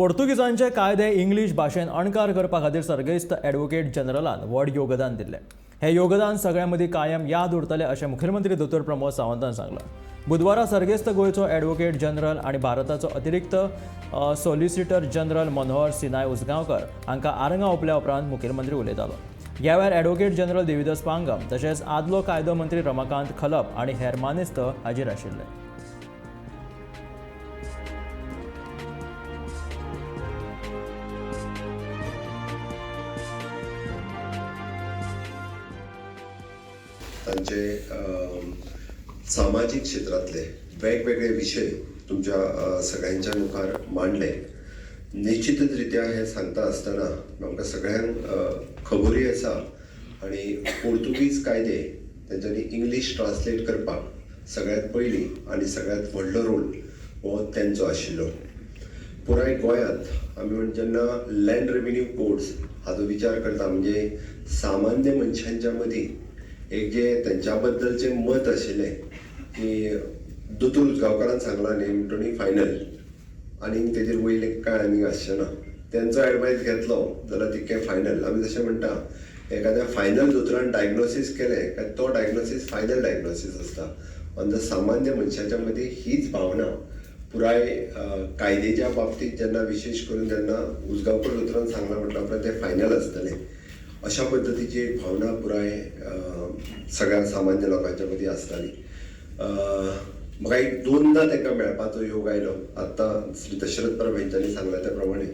पोर्तुगीजांचे कायदे इंग्लीश भाशेन अणकार करपा खातीर सर्गेस्त ॲडव्होकेट जनरलान व्हड योगदान दिल्लें. हें योगदान सगळ्यां मदीं कायम याद उरतलें अशें मुखेलमंत्री दोतोर प्रमोद सावंतान सांगलां. बुधवारा सर्गेस्त गोंयचो ॲडव्होकेट जनरल आनी भारताचो अतिरिक्त सॉलिसिटर जनरल मनोहर सिनाय उसगांवकर हांकां आर्गां ओंपल्या उपरांत मुखेलमंत्री उलयतालो. ह्या वेळार ॲडव्होकेट जनरल देविदास पांगम तशेंच आदलो कायदो मंत्री रमाकांत खलप आनी हेर मानेस्त हाजीर आशिल्ले. तांचे सामाजीक क्षेत्रांतले वेगवेगळे विशय तुमच्या सगळ्यांच्या मुखार मांडले. निश्चितच रित्या हें सांगता आसतना आमकां सगळ्यांक खबरूय आसा आनी पोर्तुगीज कायदे तेंच्यांनी इंग्लीश ट्रान्सलेट करपाक सगळ्यांत पयलीं आनी सगळ्यांत व्हडलो रोल हो तेंचो आशिल्लो. पुराय गोंयांत आमी म्हण जेन्ना लँड रेविन्यू कोड्स हाजो विचार करता, म्हणजे सामान्य मनशांच्या मदीं एक जे तेंच्या बद्दलचें मत आशिल्लें की दोतोर उजगांवकारान सांगलां न्ही म्हणटनी फायनल, आनी तेजेर वयलें कांय आनीक आसचें ना, तेंचो एडवायस घेतलो जाल्यार तितकें फायनल. आमी जशें म्हणटा एखाद्या फायनल दोतोरान डायग्नोसीस केलें काय तो डायग्नोसीस फायनल डायग्नोसीस आसता. आनी सामान्य मनशाच्या मदीं हीच भावना पुराय कायद्याच्या बाबतींत जेन्ना विशेश करून जेन्ना उजगांवकर दोतोरान सांगलां म्हटल्या उपरांत तें फायनल आसतलें, अशा पद्दतीची एक भावना पुराय सगळ्या सामान्य लोकांच्या मदीं आसताली. म्हाका एक दोनदां तांकां मेळपाचो योग आयलो. आतां श्री दशरथ परब हेंच्यांनी सांगलां त्या प्रमाणे.